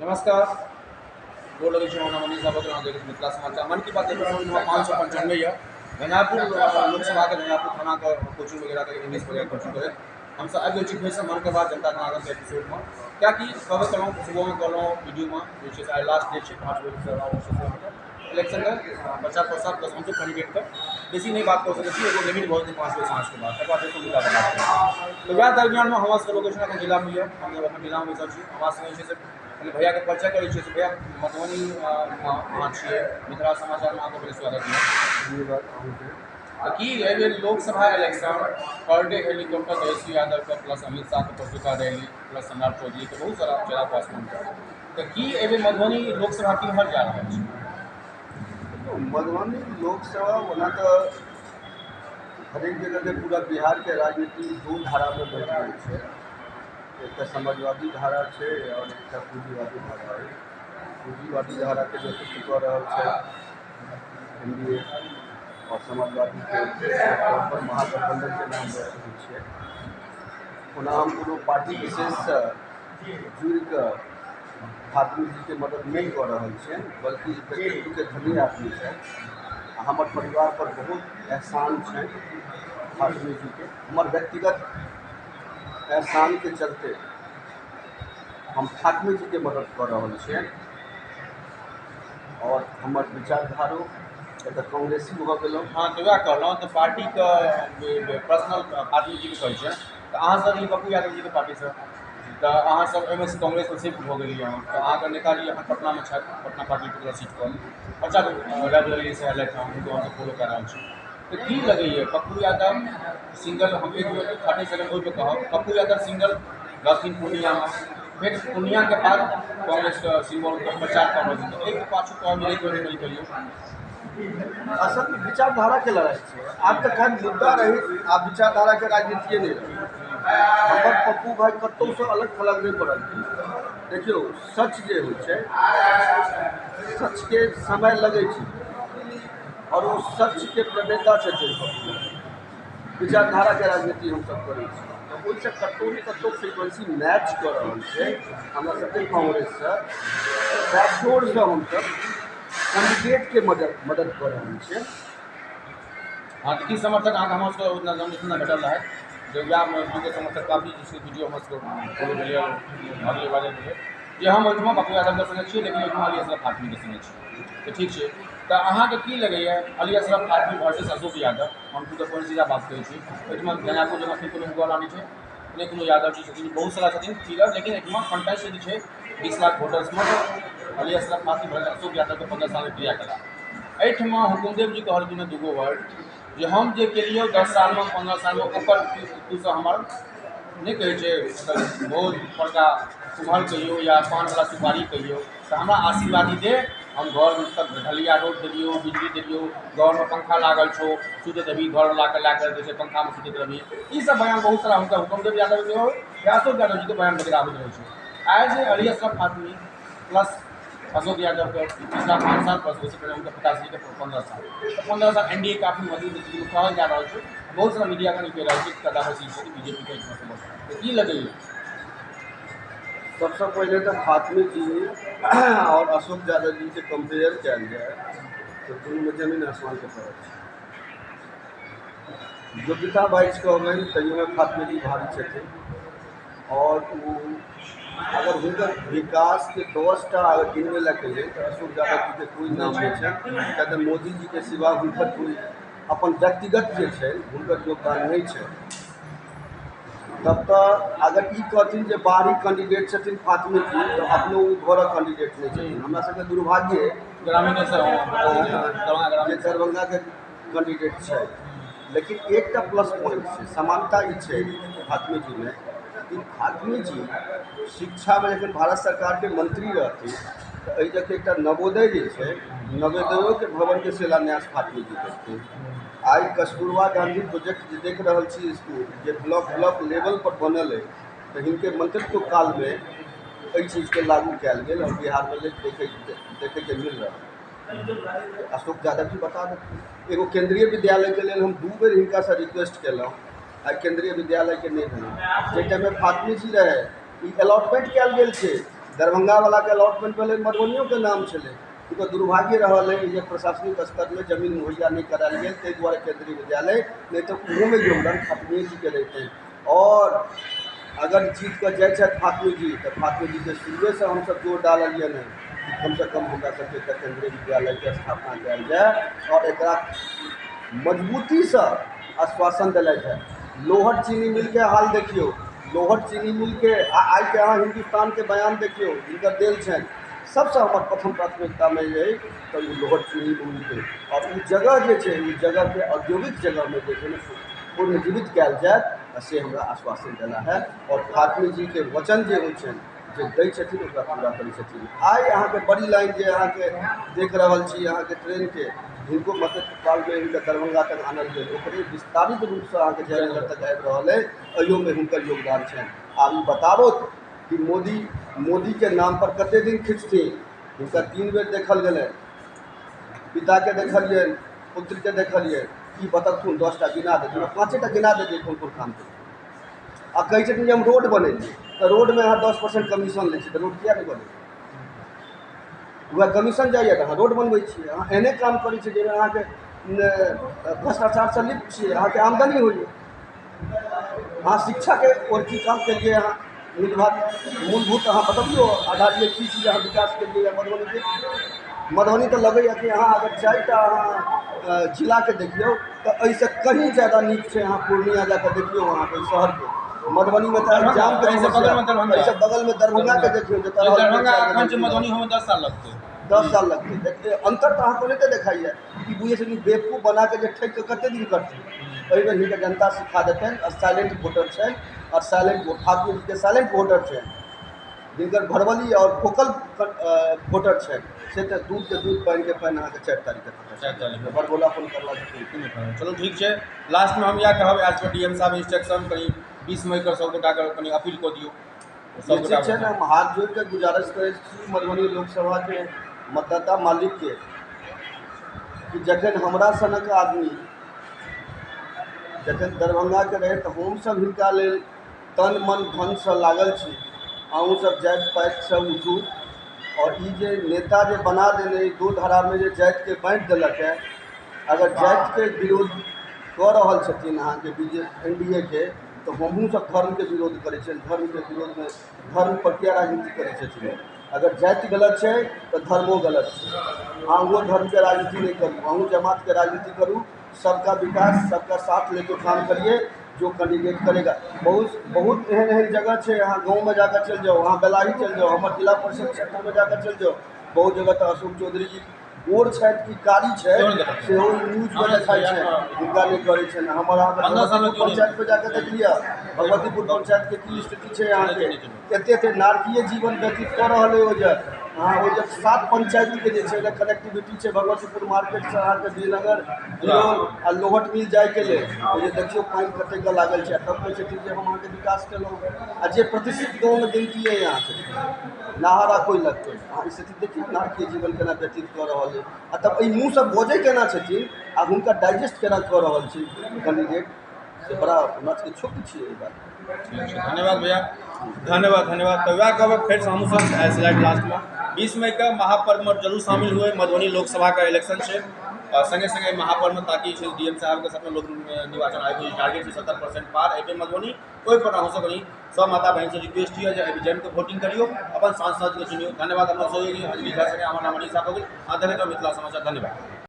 नमस्कार, गोर लगै छी। हम मनीष यादव, अहाँ देखै छी मिथिला समाचार। मन की बात एपिसोड नंबर 595 यऽ। झंझारपुर लोकसभाके झंझारपुर थानाके कोचिंग वगैरहके इंग्लिश वगैरह कोचिंग करैत हमसब आबि गेल छी फेरसँ मन के बात जनता जनार्दनके एपिसोडमे, कियाकि कहबे केलहुँ, सुबहमे कहलहुँ वीडियोमे जे छै से आइ लास्ट डेट छै। 5 बजेसँ जे छै से अहाँके इलेक्शनके प्रचार प्रसार प्लस हमसब कैंडिडेटके बेसी नहि बात कऽ सकै छी, एगो लिमिट भऽ जेतै 5 बजे साँझके बाद, तकर बाद फेर मुद्दापर बात करब। तऽ वएह दरमियानमे हमरा सबके लोकेशन एखन जिलामे यऽ, हमसब एखन जिलामे बैसल छी। हमरा संगे जे छै से पहिले भैयाके परिचय करै छियै। भैया, मधुबनी अहाँ छियै, मिथिला समाचारमे अहाँके पहिले स्वागत यऽ। धन्यवाद अहूँके। तऽ की एहिबेर Lok Sabha election per day helicopter Tejashwi यादवके प्लस अमित शाहके परसुका रैली प्लस सम्राट चौधरीके बहुत सारा चिराग पासवानके, तऽ की एहिबेर मधुबनी लोकसभा किम्हर जा रहल छै? मधुबनी लोकसभा ओना तऽ हरेक जगहके पूरा बिहारके राजनीति दू धारामे बँटि गेल छै। एकटा समाजवादी धारा छै आओर एकटा पूँजीवादी धारा अछि। पूँजीवादी धाराके नेतृत्व कऽ रहल छै एनडीए आओर समाजवादीके तौर पर महागठबंधनके नाम दऽ सकै छियै। ओना हम कोनो पार्टी विशेषसँ जुड़ि कऽ फातमी जीके मदद नहि कऽ रहल छियनि, बल्कि व्यक्तित्वके धनी आदमी छथि आ हमर परिवार पर बहुत एहसान छनि फातमी जीके। हमर व्यक्तिगत एहसानके चलते हम फातमी जीके मदद कऽ रहल छियनि आओर हमर विचारधारो एतऽ कांग्रेसी भऽ गेलहुँ। हँ, तऽ वएह कहलहुँ, तऽ पार्टीके पर्सनल फातमी जीके कहै छियै, तऽ अहाँसब ई पप्पू यादव जीके पार्टीसँ, तऽ अहाँसब एहिमे कांग्रेसमे शिफ्ट भऽ गेलियै हँ, तऽ अहाँके नेताजी एखन पटनामे छथि, पटना पार्टी सीटपर अच्छा लाइब्रेरीसँ एलथि हँ, हुनको हमसब फॉलो कए रहल छी। तऽ की लगैए पप्पू यादव सिंगल, हम 1 मिनट 30 सेकेंड ओहिपर कहब, पप्पू यादव सिंगल रहथिन पूर्णियामे, फेर पूर्णियाके बाद कांग्रेसके सिम्बलके प्रचार कऽ रहल छथिन, एहिके पाछू कहब 1 मिनट कहियौ। असलमे विचारधाराके लड़ाइ छै। आब तऽ खैर मुद्दा रही, आब विचारधाराके राजनीतिए नहि रहै। हमर पप्पू भाइ कतहुसँ अलग थलग नहि पड़लखिन। देखियौ, सच जे होइ छै, सचके समय लगै छै आओर ओ सचके प्रणेता छथिन पप्पू। विचारधाराके राजनीति हमसब करै छी, तऽ ओहिसँ कतहु ने कतहु फ्रिक्वेंसी मैच कऽ रहल छै हमरा सबके कांग्रेससँ। बैकडोरसँ हमसब कैंडिडेटके मदद कऽ रहल छियै। हँ, तऽ की समर्थक अहाँके हमरा सबके उतना नहि भेटल रहै जे वएहमे दूगो समर्थक काफी जे छै वीडियो हमर सबके फॉलो भेलै, भरलै, वायरल भेलै जे हम ओहिठमा पप्पू यादवके संगे छियै, लेकिन ओहिठमा अली अशरफ फातमीके संगे छियै। तऽ ठीक छै, तऽ अहाँके की लगैए अली अशरफ फातमी वर्सेस अशोक यादव? हम टू the point सीधा बात करै छी। ओहिठमा झंझारपुर जगह कोनो उगवला नहि छै, नहि कोनो यादव जी छथिन, बहुत सारा छथिन फिगर, लेकिन एहिठमा कंटेस्ट जे छै 20 लाख वोटर्समे अली अशरफ फातमी वर्सेस अशोक यादवके 15 सालमे क्रियाकलाप। एहिठमा हुकुमदेव जी कहलखिन हँ दूगो वर्ड जे हम जे केलियै 10 सालमे 15 सालमे ओकर तूसँ हमर नहि कहै छै, मतलब बहुत बड़का कुम्हर कहियौ या पानवला सुपारी कहियौ, तऽ हमरा आशीर्वादी दे, हम घर तक ढलिया रोड देलियौ, बिजली देलियौ, घरमे पंखा लागल छौ, सुतैत रहबी, घरवलाके लए कऽ जे छै पंखामे सुतैत रहबी। ईसब बयान बहुत सारा हुनकर हुकुमदेव यादव के या अशोक यादव जीके बयान वगैरह आबैत रहै छै। आइ जे अली अशरफ फातमी प्लस अशोक यादवके पिछला 5 साल प्लस ओहिसँ पहिले हुनकर पिताश्रीके 15 साल, तऽ 15 साल एनडीए के काफी मजबूत स्थितिमे कहल जा रहल छै। बहुत सारा मीडिया कनि कहि रहल छै कदावर सीट छै बीजेपी के एहिठमा। तऽ की लगैए? सबसँ पहिले तऽ फातमी जी आओर अशोक यादव जीके कम्पेयर कयल जाय तऽ दुनूमे जमीन आसमानके फर्क छै। योग्यता वाइज कहबै तैयोमे फातमी जी भारी छथिन आओर ओ अगर हुनकर विकासके 10टा अगर गिनबै लए कहियै तऽ अशोक यादव जीके कोइ नाम नहि छै, किया तऽ मोदी जीके सिवा हुनकर कोइ अपन व्यक्तिगत जे छै हुनकर योगदान नहि छै। तब तऽ अगर ई कहथिन जे बाहरी कैंडिडेट छथिन फातमी जी, तऽ अपनो ओ घरक कैंडिडेट नहि छथिन। हमरा सबके दुर्भाग्य ग्रामीणसँ जे दरभंगाके कैंडिडेट छै। लेकिन एकटा प्लस पॉइंट छै, समानता ई छै फातमी जीमे कि फातमी जी शिक्षामे जखन भारत सरकारके मंत्री रहथिन तऽ एहि जगह एकटा नवोदय जे छै, नवोदयोके भवनके शिलान्यास फातमी जी करथिन। आइ कस्तूरबा गांधी प्रोजेक्ट जे देख रहल छी स्कूल जे ब्लॉक ब्लॉक लेवल पर बनल अइ, तऽ हिनके मंत्रित्व कालमे एहि चीजके लागू कयल गेल आओर बिहारमे देखैके मिल रहल। अशोक यादव जी बता देथिन। एगो केंद्रीय विद्यालयके लेल हम 2 बेर हिनकासँ रिक्वेस्ट केलहुँ, आइ केंद्रीय विद्यालयके नहि भेल। जाहि टाइममे फातमी जी रहै, ई अलॉटमेंट कयल गेल छै, दरभंगावलाके अलॉटमेंट भेलै, मधुबनियोके नाम छलै। हुनकर दुर्भाग्य रहल है जे प्रशासनिक स्तरमे जमीन मुहैया नहि करायल गेल, ताहि दुआरे केंद्रीय विद्यालय नहि तऽ ओहोमे योगदान फातमी जीके रहितनि। और अगर जीत कऽ जाइ छथि फातमी जी तऽ फातमी जीके शुरुएसँ हमसब जोर डाललियनि हँ कि कमसँ कम हमरा सबके एकटा केंद्रीय विद्यालयके स्थापना कयल जाय और एकरा मजबूतीसँ आश्वासन देलथि हँ। लोहट चीनी मिलके हाल देखियौ, लोहट चीनी मिलके आइके अहाँ हिन्दुस्तानके बयान देखियौ जिनकर देल छनि, सबसँ हमर प्रथम प्राथमिकतामे जे अइ तऽ ओ लोहट चीनी मिलके और ओ जगह जे छै ओ जगहके औद्योगिक जगहमे जे छै ने पुनर्जीवित कयल जायत, से हमरा आश्वासन देला है। और फातमी जीके वचन जे होइ छनि जे दै छथिन ओकरा पूरा करै छथिन। आइ अहाँके बड़ी लाइन जे अहाँके देख रहल छी अहाँके ट्रेनके, हिनको मध्यकालमे हिनकर दरभंगा तक आनल गेल, ओकरे विस्तारित रूपसँ अहाँके जयनगर तक आबि रहल अइ, एहियोमे हुनकर योगदान छनि। आब ई बताबो कि मोदीके नाम पर कते दिन खिंचथिन। हिनका 3 बेर देखल गेलै, पिताके देखलियनि, पुत्रके देखलियनि, की बतबथुन 10टा गिना देथिन, 5टा गिना देथिन कोन कोन काम केलखिन। आ कहै छथिन जे हम रोड बनेलियै, तऽ रोडमे अहाँ 10% कमीशन लै छियै, तऽ रोड किया नहि बनेलियै? वएह कमीशन जाइए तऽ अहाँ रोड बनबै छियै। अहाँ एहने काम करै छियै जाहिमे अहाँके भ्रष्टाचारसँ लिप्त छियै, अहाँके आमदनी होइए। अहाँ शिक्षाके ओर की काम केलियै? अहाँ मूलभूत अहाँ बतबियौ आधार की चीज अहाँ विकास केलियै मधुबनीके। मधुबनी तऽ लगैए कि अहाँ अगर 4टा अहाँ जिलाके देखियौ तऽ एहिसँ कहीं ज़्यादा नीक छै। अहाँ पूर्णिया जाकऽ देखियौ अहाँके शहरके, मधुबनीमे तऽ जामके समस्या, एहिसँ बगलमे दरभंगाके देखियौ जतऽ मधुबनी 10 साल लगतै, 10 साल लगतै। अन्तर तऽ अहाँके ओनाहिते देखाइए कि बुझै छथिन बेवकूफ बनाकऽ जे ठकि कऽ कते दिन करथिन। एहिबेर हिनका जनता सिखा देतनि। आ साइलेंट वोटर छनि और साइलेंट फातमी जीके साइलेंट वोटर छनि, जिनकर भरबली और वोकल वोटर छनि, से तऽ दूधके दूध पानिके पानि अहाँके 4 तारीखके 4 तारीख बड़बोलापन करला। चलू ठीक छै, लास्टमे हम इएह कहब एज पर DM साहब इंस्ट्रक्शन कनि 20 मई के सब गोटाके कनि अपील कऽ दियौ। निश्चित छै ने, हम हाथ जोड़िके गुजारिश करै छी मधुबनी लोकसभाके मतदाता मालिकके कि जखन हमरा सनक आदमी जखन दरभंगाके रहै तऽ हमसभ हिनका लेल तन मन धनसँ लागल छी, अहूँसभ जाति पातिसँ उठू। और ई जे नेता जे बना देने दू धारामे जे जातिके बाँटि देलक है, अगर जातिके विरोध कऽ रहल छथिन अहाँके NDA के, तऽ हमहूँसभ धर्मके विरोध करै छियनि। धर्मके विरोधमे धर्म पर किया राजनीति करै छथिन? अगर जाति गलत छै तऽ धर्मो गलत छै। अहाँ ओहो धर्मके राजनीति नहि करू, अहूँ जमातके राजनीति करू। सबका विकास सबका साथ लेके काम करिए, जो कैंडिडेट करेगा। बहुत बहुत एहन एहन जगह छै, अहाँ गाँवमे जाकऽ चलि जाउ, अहाँ बेलाही चलि जाउ, हमर जिला परिषद क्षेत्रमे जाकऽ चलि जाउ, बहुत जगह तऽ अशोक चौधरी जी गोर छथि कि कारी छथि सेहो न्यूजमे देखाइ छनि, हुनका नहि करै छनि। हमर अहाँके भगवतीपुर पंचायतमे जाकऽ देख लिअ, भगवतीपुर पंचायतके की स्थिति छै अहाँके, एते एते नारकीय जीवन व्यतीत कऽ रहल अइ। ओहि जगह अहाँ ओहि जगह 7 पंचायतके जे छै कनेक्टिविटी छै भगवतीपुर मार्केटसँ अहाँके विजयनगर बिरौल आ लोहट मिल जाइके लेल। ओहि जे देखियौ पानि कतेक लागल छै, तब कहै छथिन जे हम अहाँके विकास केलहुँ। आ जे प्रतिष्ठित गाँवमे गिनती अइ अहाँके नहारा कोइ लगतै, अहाँ स्थिति देखियौ नारकीय जीवन केना व्यतीत कऽ रहल अइ। आ तब एहि मुँहसँ बजै केना छथिन आ हुनका डाइजेस्ट केना कऽ रहल छै कैंडिडेट, से बड़ा हमरा सबके क्षुब्ध छियै एहि बात। ठीक छै, धन्यवाद भैया, धन्यवाद धन्यवाद। तऽ वएह कहबै फेरसँ हमहूँसभ स्लाइड लास्टमे 20 मईके महापर्वमे जरूर शामिल हुए। मधुबनी लोकसभाके इलेक्शन छै और संगे संगे महापर्वमे ताकि छै DM साहबके साथमे लोक निर्वाचन आयोग टारगेट छै 70% पार एहि मधुबनी, ओहिपर अहूँसभ कनि सब माता बहिनसँ रिक्वेस्ट यऽ जे एहि जमिके वोटिंग करियौ, अपन सांसदके चुनियौ। धन्यवाद। अपना सहयोगी अंजलि झा संगे हमर नाम मनीषा भऽ गेल। अहाँ देखैत रहू मिथिला समाचार। धन्यवाद।